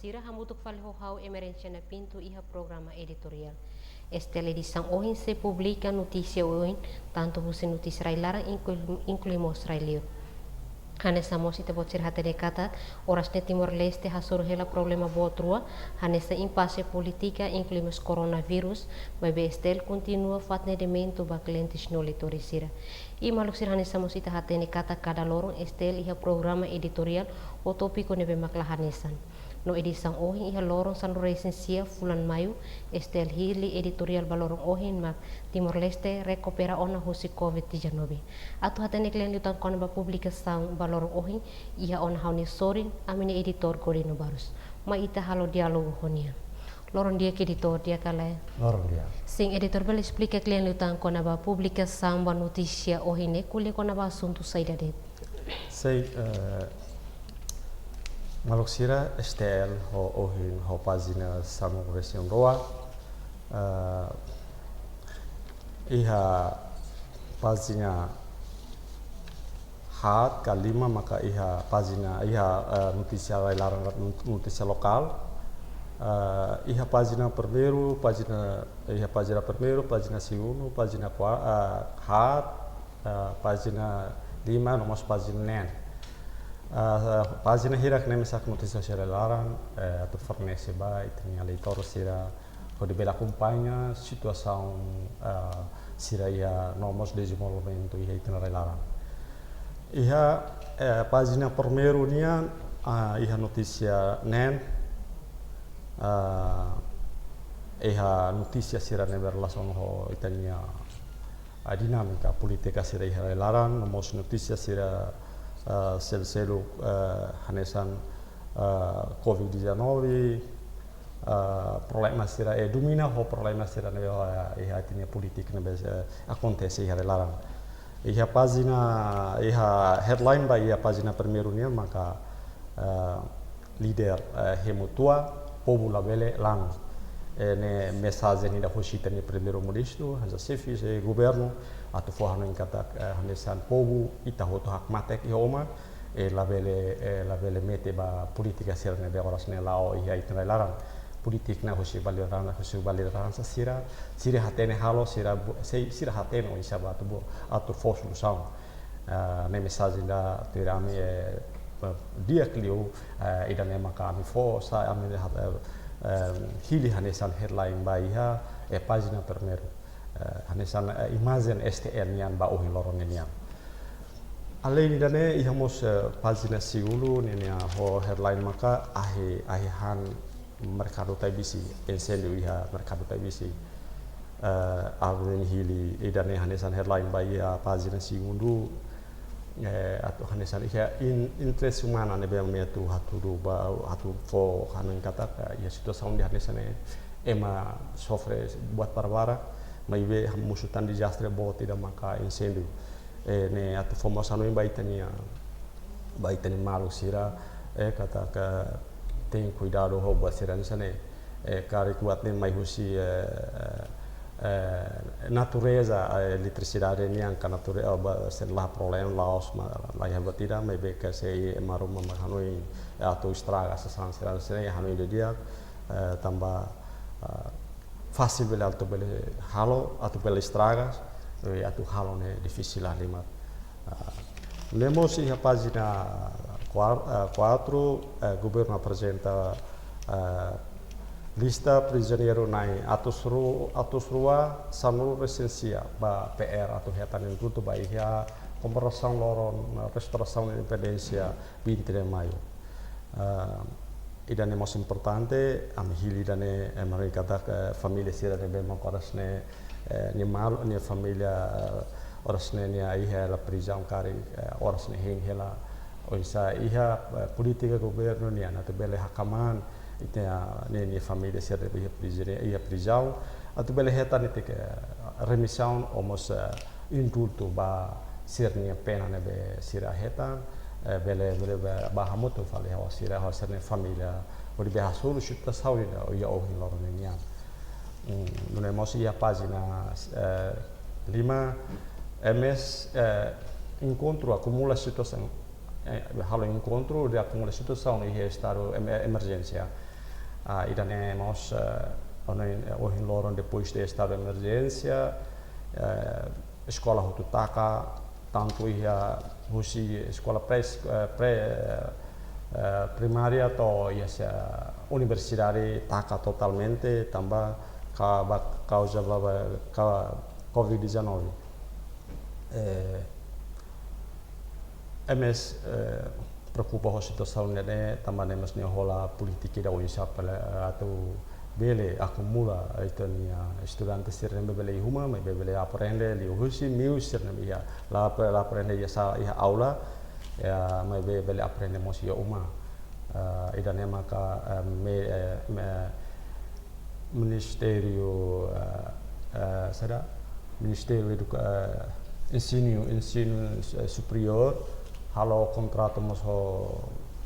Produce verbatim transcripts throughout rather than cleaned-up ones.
Sira hamutuk fali ho ha'u Emerenciana Pinto iha programa editoriál. STL edisaun ohin sei publika notísia oioin, tantu husi notísia rai-laran inklui, inklui mós rai-liur. Hanesan mós ita-boot sira hatene katak, oras ne'e Timor-Leste hasoru hela problema boot rua, hanesan impase polítika inklui mós koronavírus, maibé STL kontinua fó atendimentu ba klientes no leitór sira. I maluk sira, hanesan mós ita hatene katak kada loron STL iha programa editoriál ho tópiku ne'ebé mak la hanesan. No edisaun ohin iha loron sanulu-resin-sia fulan Maiu, STL hili editoriál ba loron ohin mak Timor-Leste rekupera ona husi covid dezanove. Atu hatene kle'an liután kona-ba publikasaun ba loron ohin, iha ona ha'u-nia sorin, ami-nia editór Godino Barros. Mai ita halo diálogu ho nia. Loron di'ak editór, di'ak ka lae? Loron di'ak. Sin, editór bele esplika kle'an liután kona-ba publikasaun ba notísia ohin ne'e, ko'alia kona-ba asuntu saida de'it? Sei, eh, maluk sira, STL ho ohin ho pájina sanulu-resin-rua, eh, iha pájina haat ka lima maka iha pájina, iha, eh, notísia rai-laran, not-, notísia lokál. Eh, iha pájina primeiru, pájina, iha pájina primeiru, pájina segundu, pájina kua-, eh, haat, eh, pájina lima, no mós pájina neen. Eh, pájina hirak ne'e mesak notísia sira rai-laran, eh, atu fornese ba ita-nia leitór sira, hodi bele akompaña situasaun, eh, sira iha no mós dezenvolvimentu iha ita-nia rai-laran. Iha, eh, pájina primeiru nian, ah, iha notísia neen, ah, iha notísia sira ne'ebé relasaun ho ita-nia, ah, dinámika polítika sira iha rai-laran, no mós notísia sira, ah, seluk-seluk, ah, hanesan, ah, covid dezanove, ah, problema sira, eh, domina ho problema sira ne'ebé, eh, iha ita-nia polítika ne'ebé, eh, akontese iha rai-laran. Iha pájina, iha headline ba iha pájina primeiru nian maka, eh, líder, eh, hemu tua, povu labele lanu. Eh, ne'e mensajen ida husi ita-nia Primeiru-Ministru, hanesan xefe, eh, governu, atu fó hanoin katak, eh, hanesan povu, ita hotu hakmatek iha uma, eh, labele, eh, labele mete ba polítika sira ne'ebé oras ne'e la'o iha ita-nia rai-laran. Polítika ne'e husi ba lideransa, husi ba lideransa sira, sira hatene halo, sira bu-, sei, sira hatene oinsá ba atu bu-, atu fó solusaun. Ah, ne'e mensajen ida tuir ami, eh, di'ak liu, eh, ida-ne'e maka ami fó, sa ami lihat, eh, eh, hili hanesan headline ba iha, eh, pájina primeiru. Eh, hanesan, eh, imajen STL nian ba ohin loron ne'e nian. Aleinde ida-ne'e iha mós, eh, pájina segundu ne'e nia ho headline maka ahi, ahi han Merkadu Taibisi, inséndiu iha Merkadu Taibisi. Eh, ami hili ida-ne'e hanesan headline ba iha pájina segundu, eh, atu hanesan iha in-, interese umana ne'ebé ami atu hatudu ba, atu fó hanoin katak, eh, iha situasaun ida hanesan ne'e ema sofre buat barbarak, maibé mosu tan dezastre boot ida maka inséndiu. Eh, ne'e atu fó mós hanoin ba ita-nia, ba ita-nia maluk sira, eh, katak tenke kuidadu ho buat sira hanesan ne'e, eh, karik buat ne'e mai husi, eh, eh, natureza, eh, eletrisidade nian ka nature-, eh, ba, sira la problema, la'ós, ma, la iha buat ida, maibé ke sei ema ruma mak hanoin, eh, atu estraga sasán sira hanesan ne'e, hanoin didi'ak, eh, tanba, eh, fasil bele atu bele halo, atu bele estraga, eh, atu halo ne'e difisil halimar. Ah, ne'e mós iha pájina kuar-, ah, quatro, eh, governu aprezenta, eh, lista prizioneiru na'in atus ru-, atus rua sanulu-resin-sia ba PR atu hetan indultu ba iha komemorasaun loron, eh, restaurasaun independénsia vinte de Maio. Ah, ida-ne'e mós importante, ami hili ida-ne'e, eh, mereka katak, eh, família sira ne'ebé mak oras ne'e, eh, nia maluk, nia família, eh, oras ne'e nia iha hela prizaun karik, eh, oras ne'e hein hela. Oinsá iha, eh, polítika governu nian atu bele hakmaan ita-nia, nia família sira ne'ebé iha prizaun, iha prizaun, atu bele hetan ita-nia, eh, remisaun, ou mós, eh, indultu ba sira-nia pena ne'ebé sira hetan, eh, bele, bele ba, ba hamutuk fali ho sira, ho sira-nia família, hodi bele hasoru situasaun ida iha ohin loron ne'e nian. Hmm, nune'e mós iha pájina, eh, lima, M S, eh, enkontru akumula situasaun, eh, halo enkontru hodi akumula situasaun iha estadu em-, emerjénsia. Ah, ida-ne'e mós, eh, ohin, eh, ohin loron depois de estadu de emerjénsia, eh, eskola hotu taka, tantu iha husi eskola pré, eh, pré, eh, eh, primária to'o iha se universidade taka totalmente, tanba ka, ba, kauza ba, ba, ka, covid dezanove. Eh, ema, eh, preokupa ho situasaun ne'e, tanba ne'e mós nia hola polítika ida oinsá para atu bele akumula ita-nia estudante sira ne'ebé bele iha uma, maibé bele aprende liuhusi meius sira ne'ebé iha, la, la aprende iha sa, iha aula, ya, maibé bele aprende mós iha uma. Eh, ida-ne'e maka, eh, me, eh, me, Ministériu, eh, eh, saida, Ministériu Eduka-, eh, Ensinu, Ensinu, eh, Superiór, halo kontratu mós ho,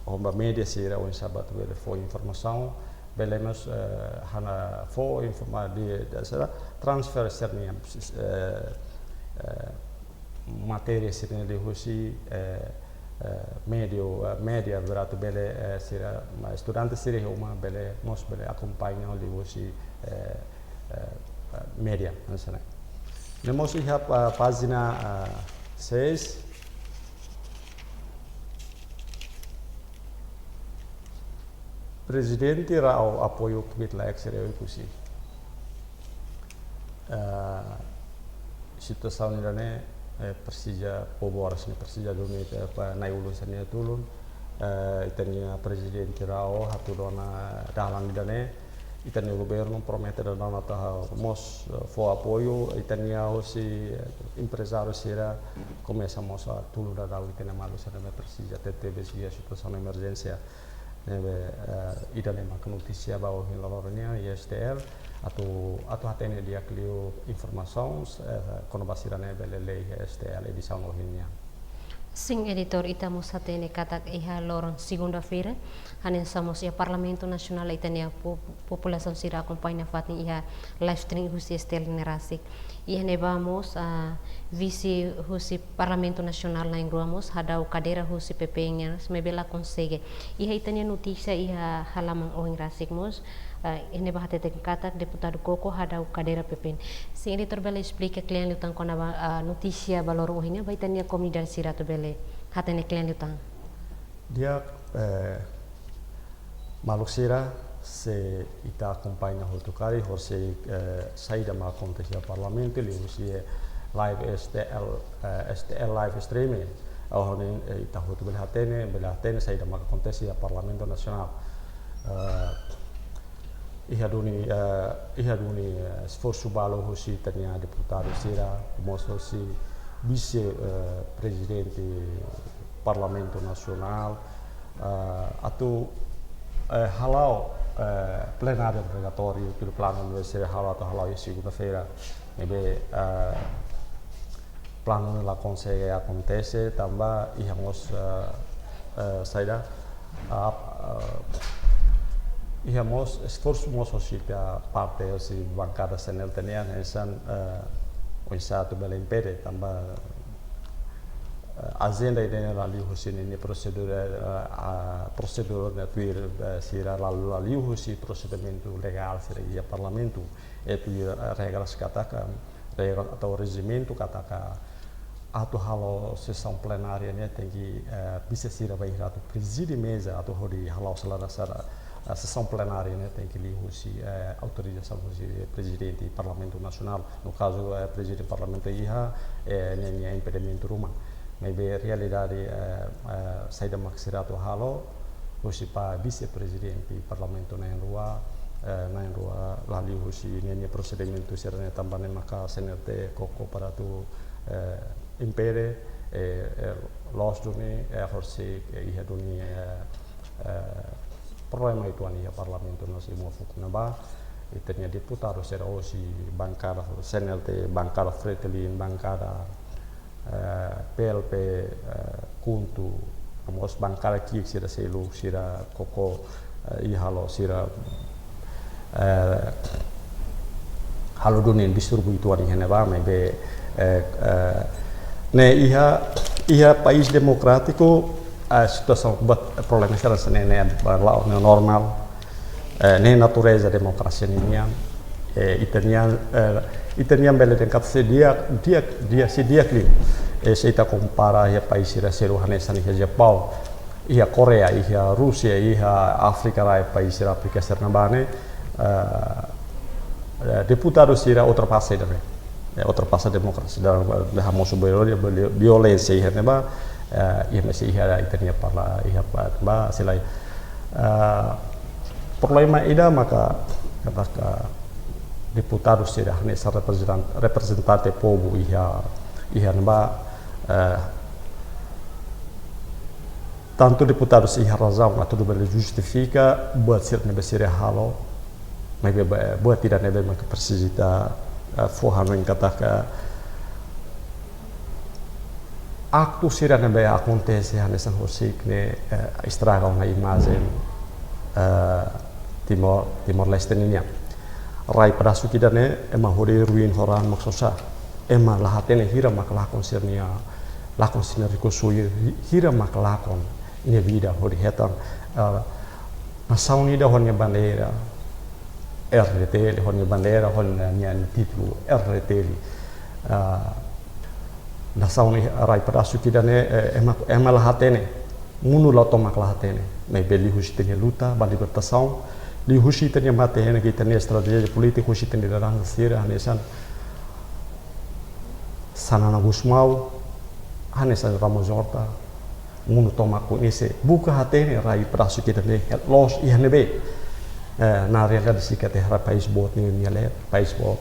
ho ba média sira oinsá atu bele fó informasaun, bele mós, eh, hana fó informa di, di, saida, transfer sira-nia, eh, eh, matéria sira-ne'e liuhusi, eh, eh, média, eh, média para atu bele, eh, sira, ma, estudante sira iha uma bele, mós bele akompaña liuhusi, eh, eh, eh, média, hanesan ne'e. Ne'e mós iha pá-, pájina, ah, seis. Prezidente RAEOA apoiu kbiit-laek sira Oekusi. Eh, situasaun ida-ne'e, eh, presiza, povu oras ne'e presiza duni, eh, ba na'i-ulun sira-nia tulun. Eh, ita-nia prezidente RAEOA hatudu ona dalan ida-ne'e, ita-nia governu promete daudaun atu mós, eh, fó apoiu, ita-nia hosi, eh, emprezáriu sira komesa mós atu tulun daudaun ita-nia maluk sira ne'ebé presiza tebetebes iha situasaun emerjénsia. Ne'ebé, eh, ida-ne'e maka notísia ba ohin loron nian iha STL, atu, atu hatene di'ak liu informasaun, eh, kona-ba sira ne'ebé lee iha STL edisaun ohin nian. Sin, editór, ita mós hatene katak iha loron segunda-feira, hanesan mós iha Parlamentu Nasionál ita-nia po-, populasaun sira akompaña nafatin iha live stream husi STL ne'e rasik. Iha ne'ebá mós, ah, vise husi Parlamentu Nasionál na'in-rua mós hadau kadeira husi PP nian, maibé la konsege. Iha ita-nia notísia iha halaman ohin rasik mós, ah, iha ne'ebá hateten katak deputadu Koko hadau kadeira PP. Sin, editór, bele esplika kle'an liután kona-ba, ah, notísia ba loron ohin ne'e ba ita-nia komunidade sira atu bele hatene kle'an liután. Di'ak, eh, maluk sira, se ita akompaña hotu karik, hosi, eh, saida mak akontese iha Parlamentu, liuhusi, eh, live STL, eh, STL live streaming. Ohin ne'e, eh, ita hotu bele hatene, bele hatene saida mak akontese iha Parlamentu Nasionál. Eh, iha duni, eh, iha duni, eh, esforsu balu husi ita-nia deputadu sira, mós husi vise, eh, prezidente Parlamentu Nasionál, eh, atu, eh, hala'o, eh, plenária obrigatóriu, tuir planu ne'ebé sira hala'o atu hala'o iha segunda-feira. Ne'ebé, eh, planu ne'e la konsege akontese, tanba iha mós, eh, eh, saida, ah, eh, iha mós esforsu mós husi parte husi bankada CNRT nian, hanesan, eh, oinsá atu bele impede, tanba, eh, ajenda ida-ne'e la liuhusi ninia prosedura, eh, ah, prosedura ne'e tuir, eh, sira la, la liuhusi prosedimentu legál sira iha Parlamentu, eh, tuir, eh, regras katak, regra atau rejimentu katak atu halo sesaun plenária ne'e tenke, eh, vise sira bainhira atu prezide meza atu hodi hala'o sala dasar, eh, sesaun plenária ne'e tenke liuhusi, eh, autorizasaun husi prezidente Parlamentu Nasionál. No kazu, eh, prezidente Parlamentu iha, eh, ninia impedimentu ruma. Maibé realidade, eh, eh, saida mak sira atu halo, husi ba vise-prezidente Parlamentu na'in-rua, eh, na'in-rua la liuhusi ninia prosedimentu sira-ne'e tanba ne'e maka CNRT koko para atu, eh, impede, eh, eh, loos duni, eh, horisehik, eh, iha duni, eh, eh, problema uitoan iha Parlamentu no si mofuk ne'ebá, ita-nia deputadu sira hosi bankada CNRT, bankada Fretilin, bankada eh, PLP, eh, KHUNTO, no mós bankada ki'ik sira seluk, sira koko, eh, i halo sira, eh, halo duni distúrbiu uitoan iha ne'ebá, maibé, eh, eh, ne'e iha, iha país demokrátiku, eh, situasaun buat problema sira hanesan ne'e, ne'e ba la'o ne'e normál. Eh, ne'e natureza demokrasia ninian, eh, ita-nian, eh, ita-nian bele dehan katak sei di'ak, di'ak, di'ak, sei di'ak liu. Eh, se ita kompara iha país sira seluk hanesan iha Japaun, iha Koreia, iha Rúsia, iha Áfrika rai, país sira Áfrika sira ne'ebá ne'e, eh, eh, deputadu sira ultrapasa ida-ne'e. Eh, ultrapasa demokrasia, ida-ne'e hamosu violénsia, violénsia iha ne'ebá, eh, iha mesi iha ita-nia parla, iha pa, ba, selae. Eh, problema ida maka, katak deputadu sira hanesan reprezentan-, reprezentante povu iha, iha ne'ebá, eh, tantu deputadu sira iha razaun atu bele justifika buat sira ne'ebé sira halo, maibé ba-, buat ida ne'ebé maka presiza ita, eh, fó hanoin katak aktu sira ne'ebé akontese hanesan horiseik ne'e, eh, estraga ona imajen, eh, Timor, Timor-Leste ninian. Rai pedasuk ida-ne'e ema hodi ruin ho raan mak sosa. Ema la hatene hira mak lakon sira-nia, lakon sira-nia rikusoin, hira mak lakon nia vida hodi hetan, eh, nasaun ida ho nia bandeira R D T L, ho nia bandeira, ho nia, nia títulu R D T L. Ah, nasaun iha rai pedasuk ida-ne'e, eh, ema, ema la hatene, mundu la'o tomak la hatene. Maibé liuhusi ita-nia luta ba libertasaun, liuhusi ita-nia matenek, ita-nia estratéjia polítika, husi ita-nia lideransa sira, hanesan Xanana Gusmão, hanesan Ramos Horta, mundu tomak koñese, buka hatene rai pedasuk ida-ne'e loos iha ne'ebé. Eh, na realidade, se ita haree país boot ne'e nia leet, país boot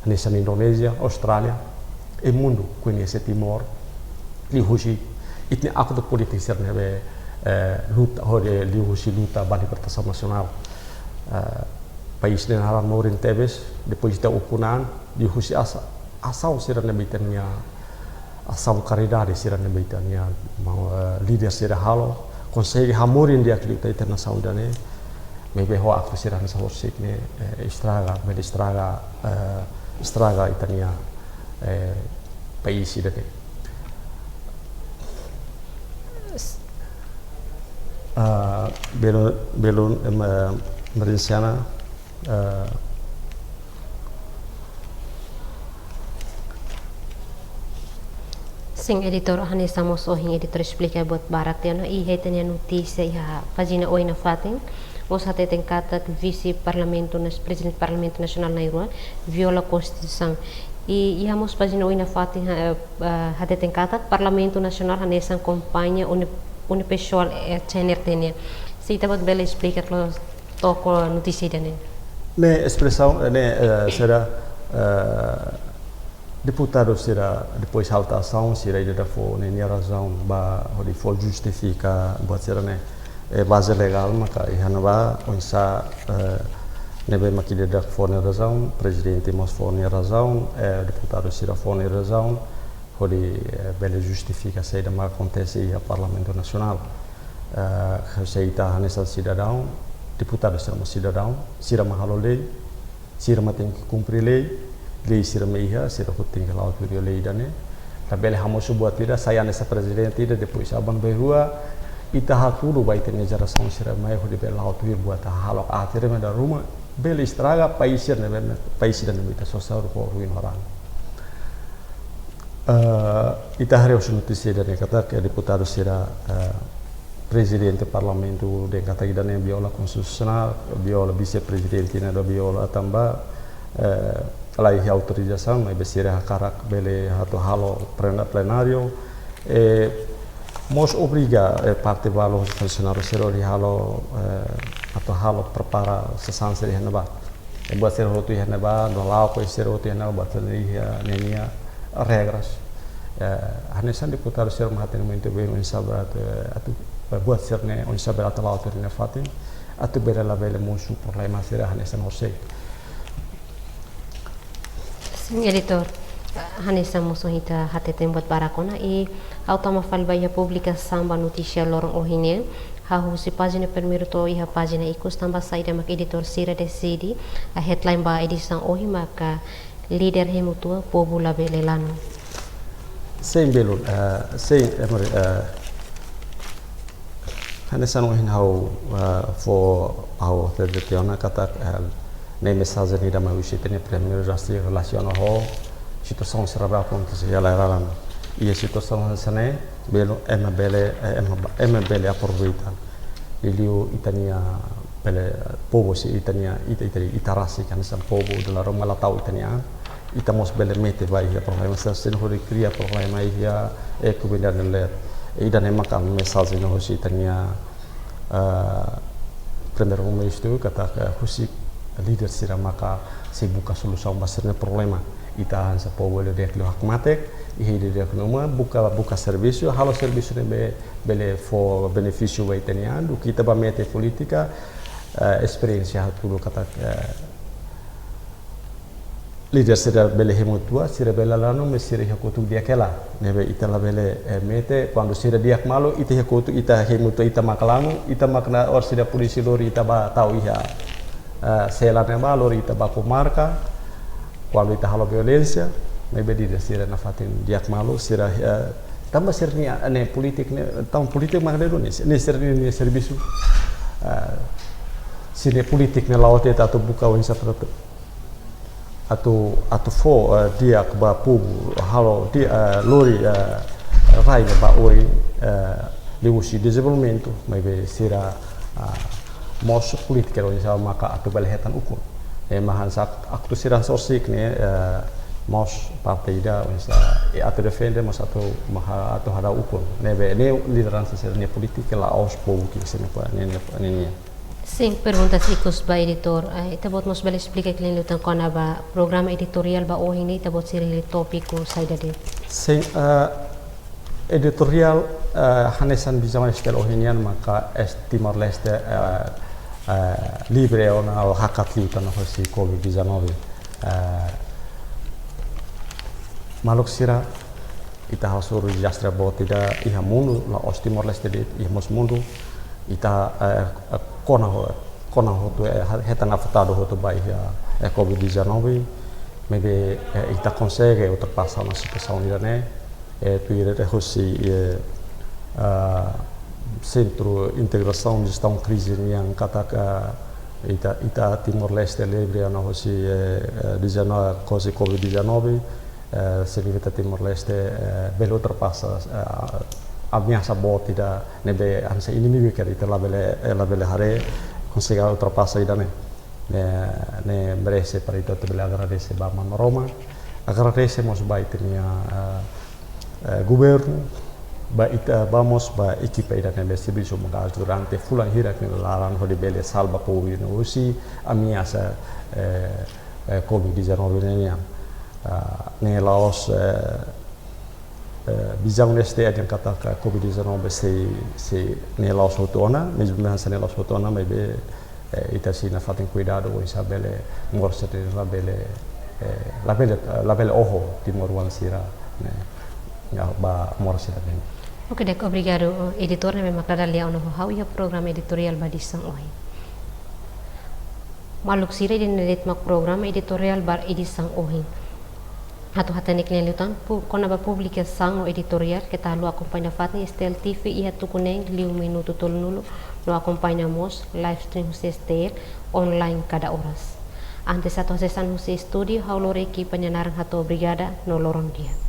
hanesan Indonézia, Austrália, i mundu koñese Timor liuhusi ita-nia aktu polítiku sira ne'ebé, eh, luta, hodi liuhusi luta ba libertasaun nasionál. Eh, país ne'e naran morin tebes, depois ita ukun an, liuhusi asa-, asaun sira ne'ebé ita-nia, asaun karidade sira ne'ebé ita-nia, mau, eh, líder sira halo, konsege hamorin di'ak liu ita, ita-nia nasaun ida-ne'e, maibé ho aktu sira hanesan horiseik ne'e, eh, estraga, bele estraga, eh, estraga ita-nia, eh, país ida-ne'e. Ah, belun, belun, em, eh, Marinciana, eh, Sin, editór, hanesan mós ohin editór esplika buat barak tiha ona, i iha ita-nia notísia iha pájina oin nafatin, mós hateten katak vise Parlamentu Nas-, Prezidente Parlamentu Nasionál na'in-rua viola Konstituisaun. I iha mós pájina oin nafatin ha-, eh, hateten katak Parlamentu Nasionál hanesan kompañia uni-, unipesoál, eh, C N R T nian. Se ita-boot bele esplika kla-, to'o notísia ida-ne'e. Ne'e espresaun, eh, ne'e, eh, sira, eh, deputadu sira, depois halo votasaun, sira ida-idak fó nia razaun ba hodi fó justifika buat sira-ne'e. Eh, baze legál maka iha ne'ebá, oinsá, eh, ne'ebé mak ida-idak fó nia razaun, prezidente mós fó nia razaun, eh, deputadu sira fó nia razaun, hodi, eh, bele justifika saida mak akontese iha Parlamentu Nasionál. Eh, se ita hanesan sidadaun, deputadu sira mós sidadaun, sira mak halo lei, sira mak tenke kumpre lei, lei sira mak iha, sira hotu tenke la'o tuir lei ida-ne'e. Labele hamosu buat ida, sai hanesan prezidente ida, depois aban-bainrua, ita hatudu ba ita-nia jerasaun sira mai hodi bele la'o tuir buat hahalok aat sira mai dala ruma, bele estraga país sira-ne'e, país sira-ne'e mak ita sosa ho ruin ho raan. Eh, ita haree husi notísia ida-ne'e katak deputadu sira, eh, prezidente Parlamentu dehan katak ida-ne'e viola konstitusionál, viola vise-prezidente ne'e ida viola tanba, eh, la iha autorizasaun, maibé sira hakarak bele atu halo plena-, plenáriu, eh, mós obriga, eh, parte balu funsionáriu sira hodi halo, eh, atu halo prepara sasán sira iha ne'ebá. E buat sira hotu iha ne'ebá, no la'o ko sira hotu iha ne'ebá, buat sira iha ninia regras. Eh, hanesan deputadu sira mak hatene muito bem, oinsá bele atu, eh, atu, eh, buat sira-ne'e, oinsá bele atu la'o tuir nia fatin, atu bele labele mosu problema sira hanesan horiseik. Sin, editór, hanesan mós ohin ita hateten buat barak ona, i ha'u tama fali ba iha publikasaun ba notísia loron ohin nian, hahú husi pájina primeiru to'o iha pájina ikus, tanba saida mak editór sira deside, ah, headline ba edisaun ohin maka Líder Hemu Tua, Povu Labele Lanu. Sin, belun, eh, sin, eh, mari, eh, Hanesan ohin ha'u, eh, fó ha'u reflete ona katak, eh, ne'e mensajen ida mai husi ita-nia Primeiru-Ministru relasiona ho situasaun sira ba akontese iha rai-laran. Iha situasaun hanesan ne'e, bele, ema bele, eh, ema ba-, ema bele aproveita. Liuliu ita-nia bele povu sira ita-nia, ita, ita, ita rasik hanesan povu dala ruma la ta'uk ita-nia an. Ita mós bele mete ba iha problema, se, se hodi kria problema iha, eh, komunidade ne'e. Ida-ne'e maka mensajen husi ita-nia, eh, Primeiru-Ministru katak, eh, husik líder sira maka sei buka solusaun ba sira-nia problema. Ita hanesan povu bele de'it liu hakmatek, iha ida-idak numa, buka, buka servisu, halo servisu ne'ebé bele fó benefísiu ba ita-nia an, duké ita bá mete polítika, eh, esperiénsia hatudu katak, eh, líder sira bele hemu tua, sira bele lanu, mais sira iha kotuk di'ak hela. Ne'ebé ita labele, eh, mete, kuandu sira di'ak malu, ita iha kotuk, ita hemu tua, ita mak lanu, ita mak na or sira polísia lori ita bá tau iha, eh, sela ne'ebá, lori ita baku marka, kuandu ita halo violénsia, ne'ebé líder sira nafatin di'ak malu, sira, eh, tanba sira-nia, ne'e polítika ne'e, tanba polítika mak ne'e duni, ne'e sira-nia, nia servisu, eh, se ne'e polítika ne'e la'o tiha atu buka oinsá atu, atu, atu fó, eh, di'ak ba povu, halo di'ak, eh, lori, eh, rai ne'e ba oin, eh, liuhusi dezenvolvimentu, maibé sira, ah, mós polítika oinsá maka atu bele hetan ukun. Eh, mak hanesan aktu sira hanesan orsik ne'e, eh, mós parte ida oinsá, eh, atu defende, mós atu, maka atu hadau ukun. Ne'ebé, ne'e lideransa sira-nia polítika la'ós povu ki'ik sira-nia pa, ne'e, ne'e, ne'e, ne'e. Sin, pergunta ikus ba editór. Eh, ita-boot mós bele esplika kle'an liután kona-ba programa editoriál ba ohin ne'e, ita-boot sira hili tópiku saida de'it? Sin, eh, editoriál, eh, hanesan vizaun STL ohin nian maka es-, Timor-Leste, eh, eh, livre ona ou hakat liután ona husi covid dezanove. Eh, maluk sira, ita hasoru dezastre boot ida iha mundu, la'ós Timor-Leste de'it, iha mós mundu, ita, eh, eh, kona ho-, kona hotu, eh, ha-, hetan afetadu hotu ba iha, eh, covid dezanove, maibé, eh, ita konsege ultrapasa ona situasaun ida-ne'e, eh, tuir husi, eh, ah, Sentru Integrasaun Jestaun Krize nian katak, ah, ita, ita Timor-Leste livre ona husi, eh, eh, dezanove, husi covid dezanove, eh, signifika Timor-Leste, eh, bele ultrapasa, eh, ameasa boot ida ne'ebé hanesan inimigu karik ita labele, eh, labele haree, konsege ultrapasa ida-ne'e. Ne'e, ne'e merese para ita atu bele agradese ba Aman Maromak. Agradese mós ba ita-nia, eh, eh, governu, ba ita, ba mós ba ekipa ida ne'ebé servisu maka'as durante fulan hirak nia laran hodi bele salva povu ida-ne'e husi ameasa, eh, eh, covid dezanove ne'e nian. Ah, ne'e la'ós, eh, eh, vizaun STL dehan katak covid dezanove sei, sei ne'e la'ós hotu ona, mezmu hanesan ne'e la'ós hotu ona, maibé, eh, ita sei nafatin kuidadu oinsá bele moras sira labele, eh, labele, labele oho timoroan sira, ne'e, iha ba moras sira-ne'e. Oke, di'ak, obrigadu, eh, editór, ne'ebé mak dada lia ona ho ha'u iha programa editoriál ba edisaun ohin. Maluk sira, ida-ne'e de'it mak programa editoriál ba edisaun ohin. Atu hatene kle'an liután, pu-, kona-ba publikasaun no editoriál, keta haluha akompaña nafatin STL TV iha tuku neen liu minutu tolunulu, no akompaña mós live stream husi STL online kada oras. Antes atu hasees an husi estúdiu, ha'u lori ekipa nia naran hato'o obrigada no loron di'ak.